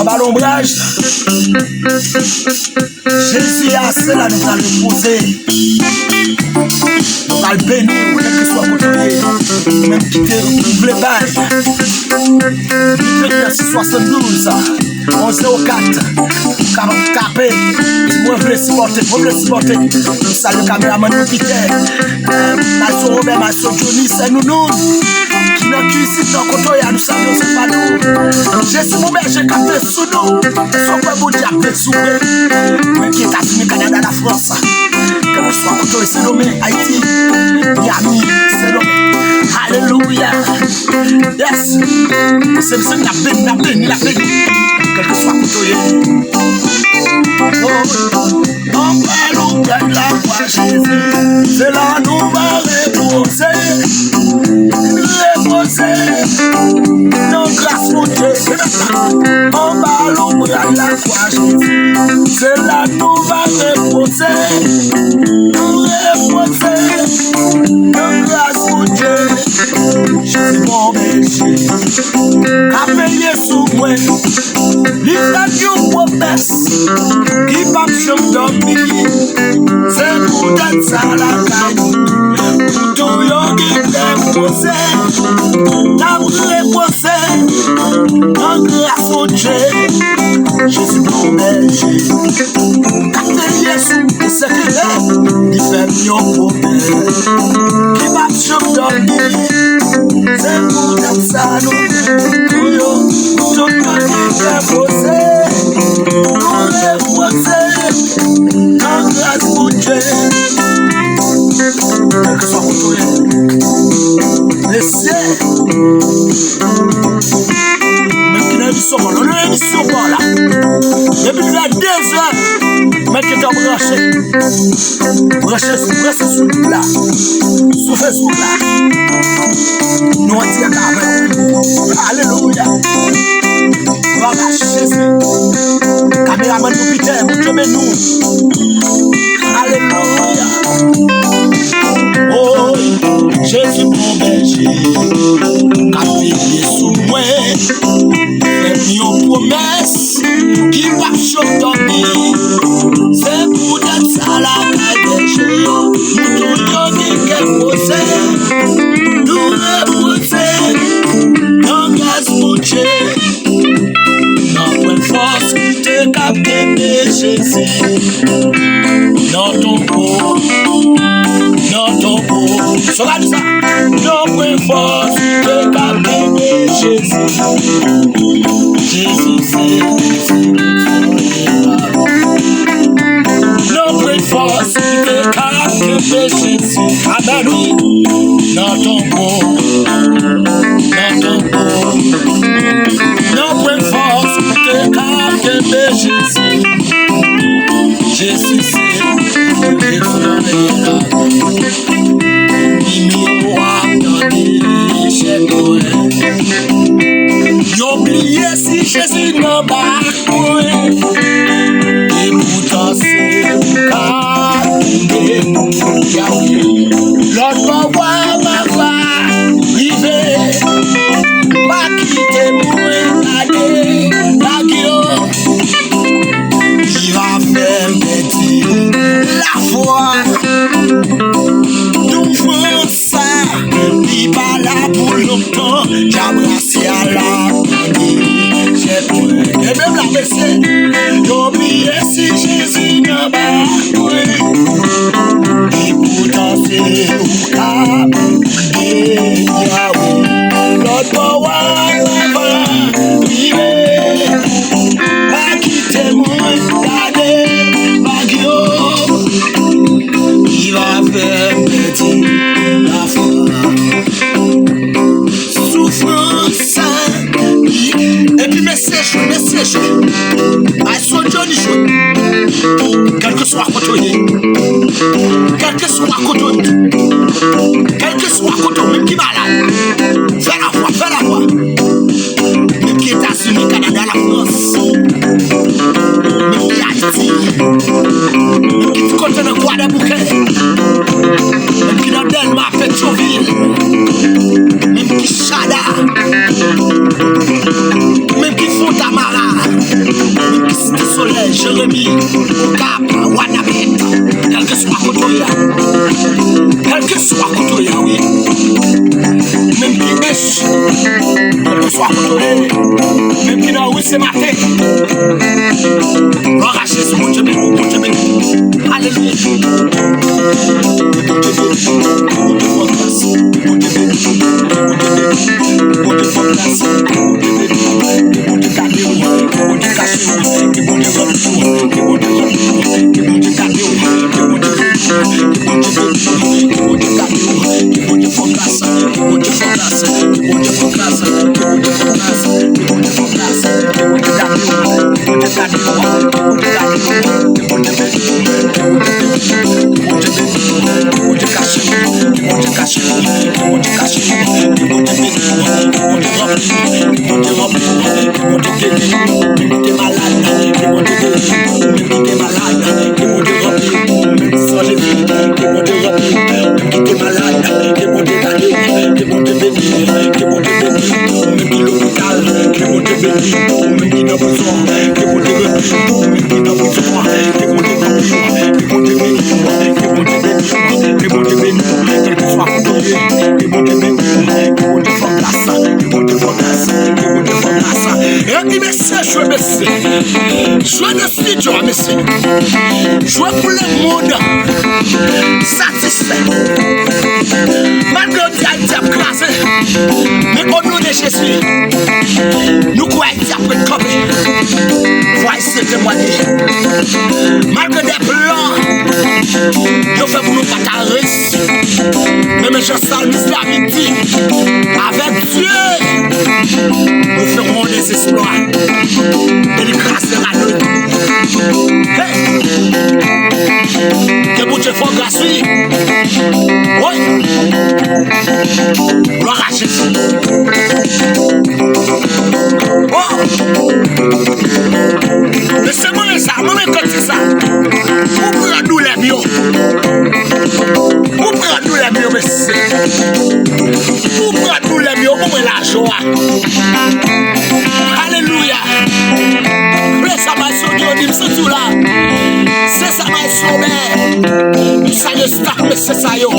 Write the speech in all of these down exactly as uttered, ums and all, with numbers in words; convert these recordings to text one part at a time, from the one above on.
Anba lonbraj Jezi a, se la nou pral repoze. Nou pral beni w, kèlkeswa kote w ye. Ou menm ki te, ou vle bay. Uit vennèf sis swasanndouz, onz zewo kat. Ou kapab tape. Si mwen vle sipòte, mwen vle sipòte. Nou salye kameramann nou Pitè. Maestro Robert, Maestro Johnny, sè Nounoun. Ki nan kizin nan kote w ye a, nou salye w, se pa nou. Jezi bon bèje k ap vle sou nou. Sa w kwè Bondye ap vle sou mwen. Mwen ki Etazini, Kanada, Lafrans. Kèlkeswa kote w ye, Sendomeng, Ayiti, Miami, Sendomeng. Alelouya. Yes. Se misye n ap beni, n ap beni, n ap beni. Kèlkeswa kote w ye. Oh. Anba lonbraj lakwa Jezi, se la nou va repoze. Repoze nan gras Bondye. Anba lonbraj lakwa Jezi, se la nou va repoze. Repoze nan gras Bondye. Jezi bon bèje k ap veye sou mwen. Li fè m yon pwomès, li p ap janm dòmi. Se poutèt sa lakay nou, pou tou yo gen kè poze. N ap repoze nan gras Bondye. Jezi bon bèje, k ap veye sou mwen, sekirite, li fè m yon pwomès, li p ap janm dòmi. Se poutèt sa nou, pou yo, pou tout moun ki fè poze, nou repoze nan gras Bondye. Kèlkeswa kote w ye. Mesye, mwen ki nan emisyon pa w la, nan emisyon pa w la. Depi lè de zè, mwen ki t ap branche. Branche sou, branche sou la. Sou Facebook la. Nou an dirèk avè w. Alelouya. Glwa a Jezi. Kameramann nou Pitè, Bondye beni w. Alelouya. Oh, Jezi bon bèje, k ap veye sou mwen. Fè m yon pwomès ki p ap janm dòmi. Se poutèt sa lakay bèje yo, mouton yo gen kè poze. Nou repoze nan gras Bondye. Nan pwen fòs ki te kab kenbe Jezi. Nan tonbo, nan tonbo. Sòl la di sa. Nan pwen fòs ki te kab kenbe Jezi. Jezi se, se, se, se, Nan pwen fòs ki te kab kenbe Jezi. Amèn, wi. Nan tonbo, nan tonbo. Nan pwen fòs ki te kab kenbe Jezi. Jezi se Jezi. Yo bliye si Jezi nan bak mwen. E poutan se ou k ap kenbe m, Yahweh. Lòt bò wa m ap rive. Pa kite mwen gade bag yo. Ki va fè m pèdi lafwa. Soufrans sa, li pa la pou lontan. Dyab rasyal la, li chèf mwen. E menm la, mesye, yo bliye si Jezi nan bak mwen. E poutan se ou k ap kenbe m, Yahweh. Lòt bò wa m ap rive. Pa kite mwen gade bag yo. Ki va fè m pèdi lafwa. Soufrans sa. Epi mesye jwe, mesye jwe. Ay, Sodyo li jwe. Kèlkeswa kote w ye. Kèlkeswa kote w ye. Kèlkeswa kote w, menm ki malad. Fè lafwa, fè lafwa. Menm ki Etazini, Kanada, Lafrans. Menm ki Ayiti. Menm ki ti kote nan Gwadèboukè. Menm ki nan Dèlma, Petyonvil. Menm ki Chada. Menm ki Fontamara. Okap, Wanament, kèlkeswa kote w ye a. Kèlkeswa kote w ye a, wi. Ou menm ki H, kèlkeswa kote w ye. Ou menm ki nan ri Sen Maten. Glwa a Jezi, Bondye beni w, Bondye beni w. Alelouya. Ke Bondye beni w, ke Bondye fè w gras, ke Bondye beni w, ke Bondye beni w, ke Bondye fè w gras, ke Bondye beni w, ke Bondye gade w, ke Bondye kache w, ke Bondye ranpli w, ke Bondye ranpli w, ke Bondye gade w, ke Bondye beni w, ke Bondye beni w, ke Bondye gade w, ke Bondye fè w gras, ke Bondye fè w gras, ke Bondye fè w gras, ke Bondye fè w gras, ke Bondye fè w gras, ke Bondye gade w, ke Bondye gade w, ke Bondye gade w, ke Bondye beni w, ke Bondye beni w, ke Bondye beni w, ke Bondye kache w, ke Bondye kache w, ke Bondye kache w, ke Bondye beni w, ke Bondye ranpli w, ke Bondye ranpli w, ke Bondye geri w, ou menm ki te malad, ke Bondye geri w, ou menm ki te malad, ke Bondye ranpli w, ou menm ki san Jezi, ke Bondye ranpli w, ou menm ki te malad, ke Bondye gade w, ke Bondye beni w, ke Bondye beni w, ou menm ki lopital, ke Bondye beni w, ou menm ki nan prizon, ke Bondye ranpli w, ou menm ki nan prizon, ke Bondye ranpli w, ke Bondye beni w, ke Bondye beni w, ke Bondye beni w, kèlkeswa kote w ye, ke Bondye beni w, ke Bondye fè w gras, ke Bondye fè w gras, ke Bondye fè w gras. Epi mesye, jwe mesye. Jwe nan estidyo a, mesye. Jwe pou lemonn satisfè. Malgre yo di Ayiti ap kraze, men o non de Jezi, nou kwè Ayiti ap ret kanpe pou Ayisyen temwanye. Malgre de plan yo fè pou nou pa ta reyisi, men, men jan salmis David di, avèk Dye, nous ferons des exploits. E li kraze rad yo. Hey! Ke Bondye fè w gras, wi. Wi. Glwa a Jezi. Oh! Mesye, mwen renmen sa, mwen renmen kantik sa. Ou pran doulè m yo. Ou pran doulè m yo, mesye. Ou pran doulè m yo, pou mwen lajwa. Alelouya. Bless up my soul, Dieu, m santi w la. Se sa, my soul, men. Nou salye staff mesye sa yo.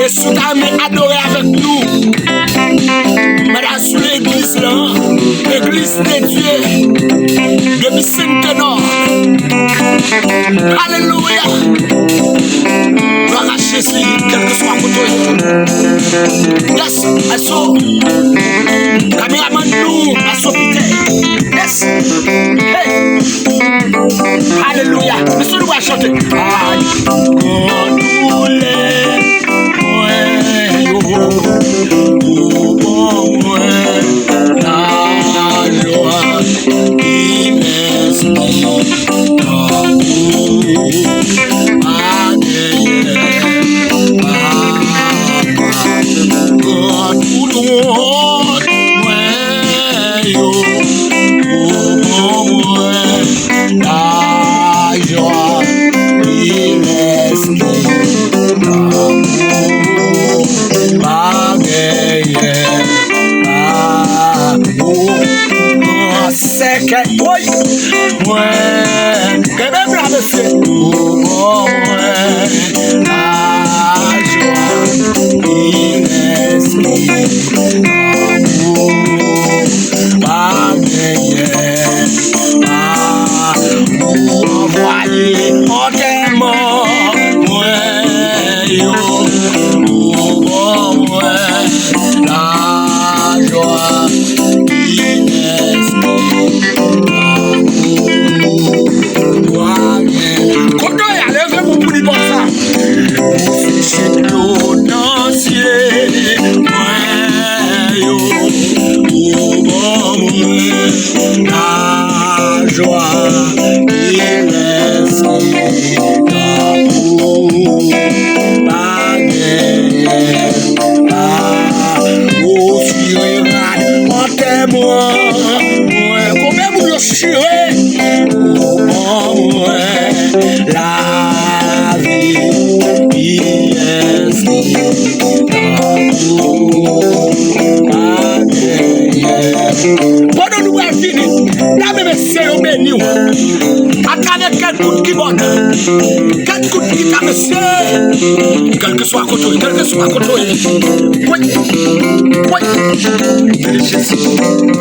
E si w ta renmen adore avèk nou, mèt al sou legliz la, Legliz de Dye, depi Sentenò. Alelouya. Glwa a Jezi, kèlkeswa kote w ye. Yes, aso. Kameramann nou, aso Pite. Yes. Hey. Alelouya. Mesye, nou pral chante. Ay, gran doulè mwen yo, ou ban mwen lajwa ki lespri tankou pa genyen, Papa. Gran doulè mwen yo, ou ban mwen lajwa ki lespri tankou pa genyen, pa ou pran sèkèy, woy, mwen. Kenbe m la, mesye. Ou ban mwen lajwa ki lespri tankou pa genyen, pa ou anvwaye antèman mwen yo, ou ban mwen lajwa ki lespri tankou pa genyen. Kote w ye a, leve pou w pouri bò sa. Ou seche dlo nan zye mwen yo, ou ban mwen lajwa ki lespri tankou pa genyen, pa ou chire rad antèman mwen. Konbyen moun yo chire? Ou ban mwen lavi ki lespri tankou pa genyen. Pandan nou pral fini, lame mesye yo beni w. Kèlkeswa kote w ye. Wi. Wi. Rele Jezi.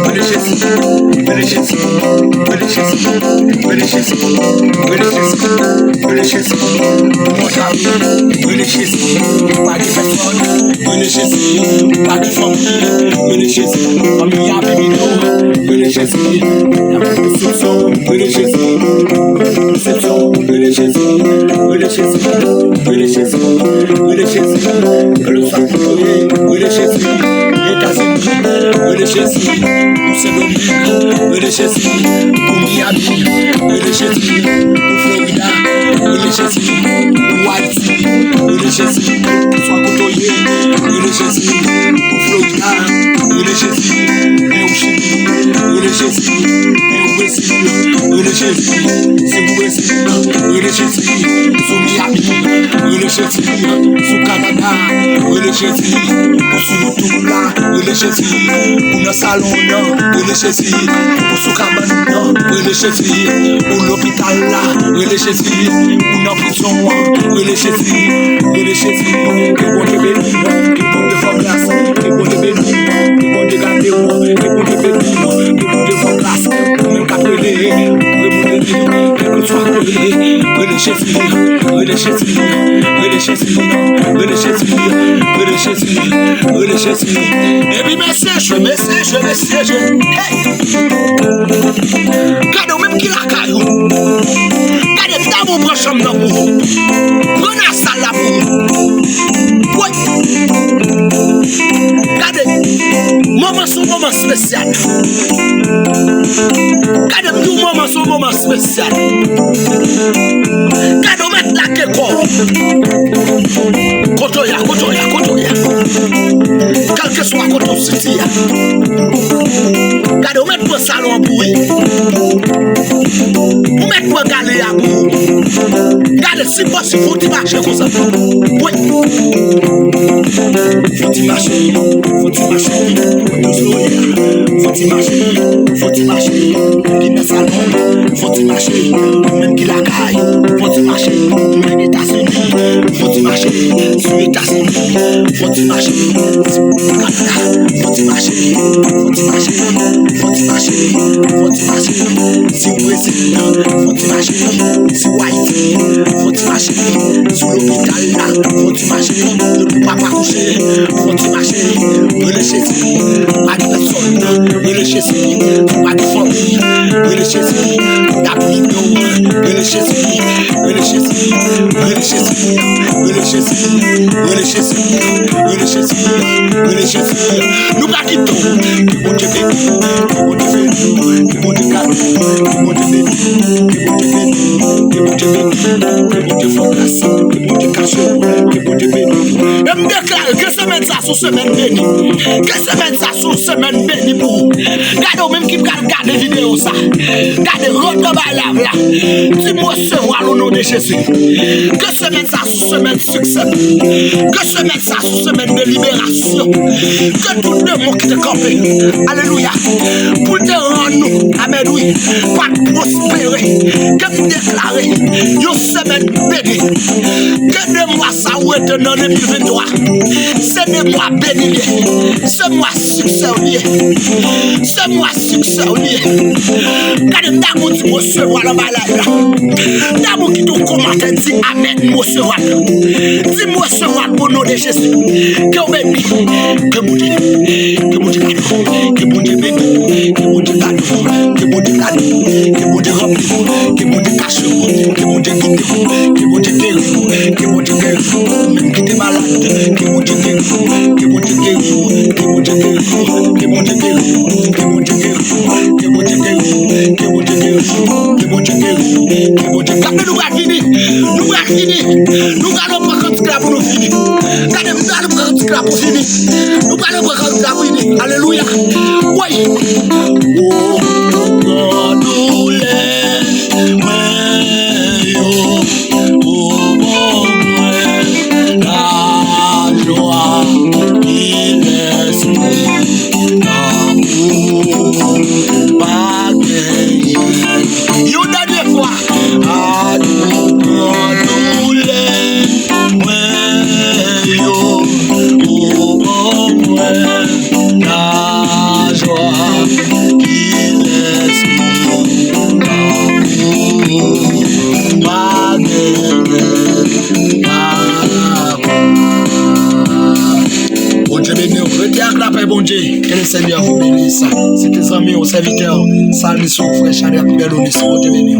Rele Jezi. Rele Jezi. Rele Jezi. Rele Jezi. Rele Jezi. Rele Jezi. Rele Jezi. Ou pa gen fanmi. Rele Jezi. Ou pa gen fanmi. Rele Jezi. Fanmi a vini non. Rele Jezi. Desepsyon. Rele Jezi. Desepsyon. Rele Jezi. Rele Jezi. Rele Jezi. Rele Jezi. Rele Jezi. Etazini. Rele Jezi. Pou Sendomeng. Rele Jezi. Pou Miami. Rele Jezi. Pou Florida. Rele Jezi. Pou Ayiti. Rele Jezi. Swa kote w ye. Rele Jezi. Pou Florida. Rele Jezi. Men ou Chili. Rele Jezi. Men ou Brezil. Rele Jezi. Si ou Brezil. Rele Jezi. Si ou Miami. Rele Jezi. Si ou Kanada. Rele Jezi. Ou sou YouTube la. Rele Jezi. Ou nan salon nan. Rele Jezi. Ou sou kabann nan. Rele Jezi. Ou lopital la. Rele Jezi. Ou nan prizon an. Rele Jezi. Rele Jezi. Ke Bondye beni w. Ke Bondye fè w gras. Ke Bondye beni w. Ke Bondye gade w. Ke Bondye beni w. Ke Bondye fè w gras. Ou menm k ap rele. Rele Jezi. Rele Jezi. Rele Jezi. Rele Jezi. Rele Jezi. Epi mesye, mesye, mesye. Hey! Gade w menm ki lakay ou. Gade m dabò pran chanm nan pou ou. Pran nan sal la pou ou. Woy. Gade. Moman se yon moman espesyal. Gade m di w moman se yon moman espesyal. Gade w mèt lage kò w. Kote w ye a, kote w ye a, kote w ye a. Kèlkeswa kote w siti a. Gade w mèt pran salon an pou wi. Ou mèt pran gale a pou ou. Gade si pòs fouti mache konsa. Wi. Fouti mache, fouti mache. Kote w ye a. Fouti mache, fouti mache. Ou ki nan salon. Fouti mache. Ou menm ki lakay. Fouti mache. Ou menm Etazini. Fouti mache. Sou Etazini. Fouti mache. Sou Kanada. Fouti mache. Fouti mache. Fouti mache. Fouti mache. Si w Brezil. Fouti mache. Si w Ayiti. Fouti mache. Sou lopital la. Fouti mache. Depi w pa pa kouche. Fouti mache. Rele Jezi. Pa gen pèsòn. Rele Jezi. Pa gen fanmi. Rele Jezi. Pou ta priye w. Rele Jezi. Rele Jezi. Rele Jezi. Rele Jezi. Rele Jezi. Rele Jezi. Rele Jezi. Nou pa kite w. Ke Bondye beni w. Ke Bondye beni w. Ke Bondye gade w. Ke Bondye beni w. Ke Bondye beni w. Ke Bondye beni w. Ke Bondye fè w gras. Ke Bondye kache w. Ke Bondye beni w. E m deklare ke semèn sa se yon semèn beni. Ke semèn sa se yon semèn beni pou ou. Gade w menm ki pral gade videyo sa. Gade, rantre anba live la. Di m resevwa l o non de Jezi. Ke semèn sa se yon semèn siksè. Ke semèn sa se yon semèn de liberasyon. Ke tout demon ki te kanpe, alelouya, pou l te rann nou, amèn, wi, pa t pwospere. Ke m deklare yon semèn beni. Ke de mwa sa ou rete nan de mil venntwa, se de mwa beni li ye. Se mwa siksè li ye. Se mwa siksè li ye. Gade m ta konn di m resevwa l anba live la. M ta konn kite yon kòmantè di amèn, m resevwa l. Di m resevwa l o non de Jezi. Ke w beni. Ke Bondye, ke Bondye gade w. Ke Bondye beni w. Ke Bondye gade w. Ke Bondye gade w. Ke Bondye ranpli w. Ke Bondye kache w. Ke Bondye gide w. Ke Bondye geri w. Ke Bondye geri w. Ou menm ki te malad. Ke Bondye geri w. Ke Bondye geri w. Ke Bondye geri w. Ke Bondye geri w. Ke Bondye geri w. Ke Bondye geri w. Ke Bondye geri w. Ke Bondye geri w. Ke Bondye gade nou pral fini. Nou pral fini. Nou pral pran kantik la pou nou fini. Gade m pral pran kantik la pou fini. Nou pral pran kantik la pou fini. Alelouya. Woy. Ou pran doulè mwen yo. Ou ban mwen lajwa ki lespri nan ou pa genyen. Yon dènye fwa. Anou pran doulè mwen yo. Que la paix, Bondye, que le Seigneur vous bénisse. C'était zanmi ou serviteur, Salmis ou frère Shadrach Berlonis, Bondye béni.